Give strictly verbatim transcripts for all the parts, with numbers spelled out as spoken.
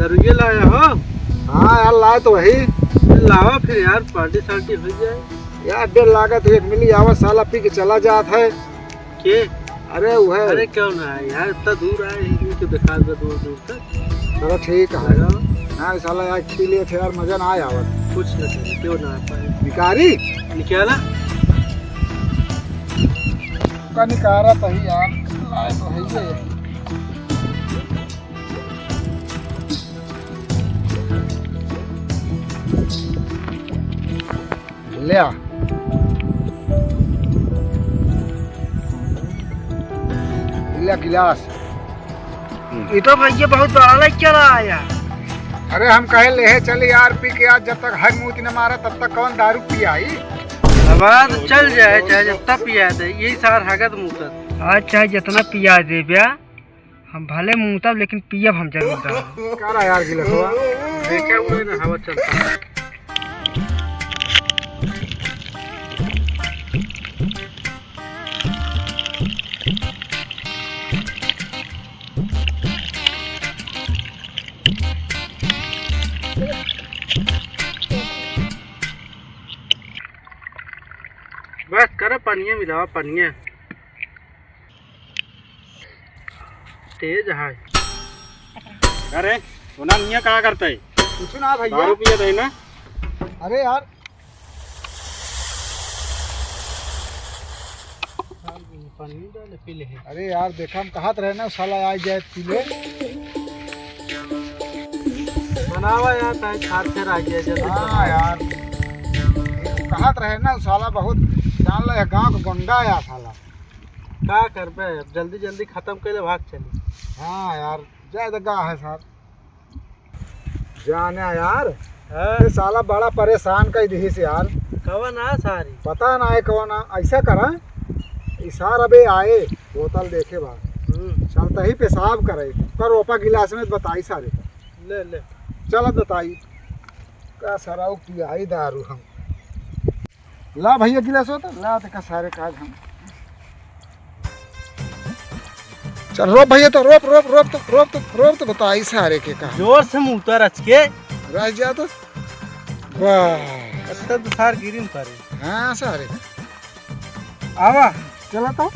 दारुए लाया हो? हाँ यार, लाए तो वही। लावा फिर यार, पार्टी सार्टी हो जाए। यार, डर लागत है, एक मिली आवा, साला पी के चला जात है। के? अरे, वो है। अरे, क्यों ना है यार, इतना दूर आए हैं, इनके बेकार में दूर दूर तक। चलो, ठीक है। हाँ। हाँ, साला यार, पी लिए थे यार, मजा ना आया आवत। कुछ ना करे, क्यों ना आ पाए। निकारी? निकाला? का निकारा तही यार, लाए तो है ये। ले आ। ले आ गिलास। ई तो भैया बहुत बड़ा लेके चला आया। अरे हम कहे लेहे चली यार, पी के आज जब तक हग मूत न मारा तब तक कौन दारू पियाई? अब आज चल जाए, चाहे जितना पिया दे, यही सार हगत मूतत। आज चाहे जितना पिया दे ब्या, हम भले मूतब लेकिन पियब हम जरूर दारू। करा यार गिलसवा। देखे हुए ना हवा चलता है। बस करा, पनिया मिलावा, पनिया। तेज है। अरे, ओना हियाँ का करता है? कुछ ना भैया। दारू पिए रहे ना? अरे यार। पानी डाले, पी ले। अरे यार, देखा हम कहत रहे ना, साला आ जाए पी ले। बनावा यार, टाइम सात फेर आ गया, जल्दी हाँ बनावा। यार, कहत रहे ना, साला बहुत जान ले गाँव का गुंडा है साला। का करबे, अब जल्दी जल्दी खत्म कर ले, भाग चली। हाँ यार, जाए तो गा है सार। जाने यार, हाँ। ये साला बड़ा परेशान कर दिहिस यार। कवन आ सारी? पता ना है कौन आ। ऐसा करा, ई सार अबे आए, बोतल देखे बा। हम्म। चलता ही पेशाब करे, पर रोपा गिलास में बताई सारे का। ले, ले। चल बताई। का सराउ पियाई दारू हम। ला भैया गिलास हो तो, ला देखा सारे काज हम। चल रोप भैया तो, रोप, रोप, रोप तो, रोप तो, रोप तो बताई सारे के का। जोर से मुँह उतर अचके। रह जा तो। वाह। अच्छा तो सार गिरी में पड़े। हाँ सारे। आवा। चला तो।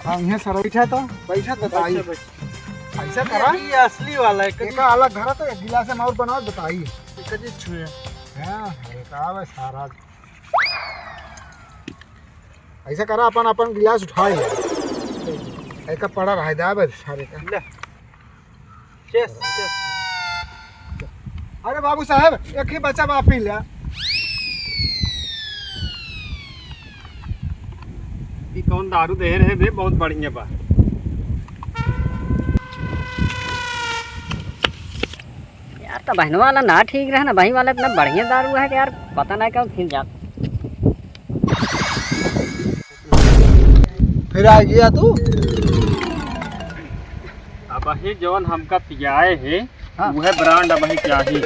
हाँ, यहाँ सारा बैठा तो। बैठा तो बताई। बैठा, बैठा। ऐसा करा। ये असली वाला है, कभी एका अलग धरा तो एक गिलास में और बनाओ बताई। ये कभी छुए। हाँ, अरे का बे सारा। ऐसा करा, अपन, अपन गिलास उठाए ले। एका पड़ा रह जाए बस सारे का। ले। Cheers, cheers। अरे बाबू साहब, एक ही बचा बा, पी ले। ई कौन दारू दे रहे बे, बहुत बढ़िया बा। यार, तो बहनवा वाला ना ठीक रहे ना, बही वाला इतना बढ़िया दारू है कि यार, पता नहीं कब फिर जात। फिर आ गया तू। अबही जौन हमका पियाए है, हाँ। उहे brand अबही चाही।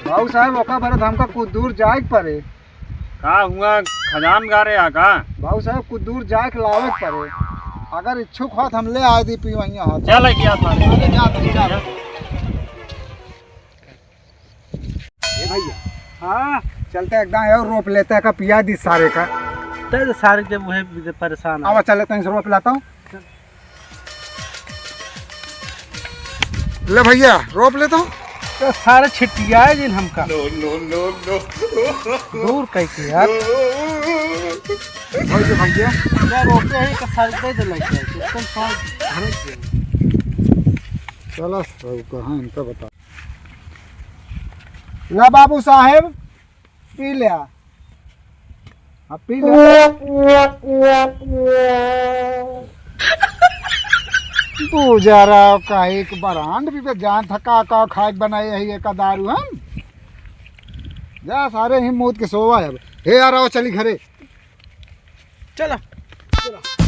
बाबू साहब, ओका बरत हमका कुछ दूर जाए के पड़े। का हुआ, खजान गारे आ का? बाबू साहब, कुछ दूर जाए के लावे के पड़े। अगर इच्छुक हो तो हम ले आए दी पी वहीं हो। चल, क्या बात है? अरे जा, तू जा। ए भैया। हाँ। चलते एकदम और रोप लेते हैं का पिया दी सारे का। ते सारे जब वह परेशान है। अब चले तो इनसे रोप लाता हूँ। ले भैया, रोप लेता हूँ। तो सारे छिटियाए जिन हमका। No, no, no, no। दूर कह के यार। भैया, भैया। क्या रोपे हैं कि सारे दे दे लग जाए। एकदम सारे भर गए। चला, सब कहाँ इनका बता। ला बाबू साहेब, पी ल्या। अब पी ल्या। तू जरा का एक brand भी बे जान थका का खाए के बनाए यही एक दारू हम। जा सारे ही मौत के सोवा है अब। हे यार, आओ चली घरे। चला, चला।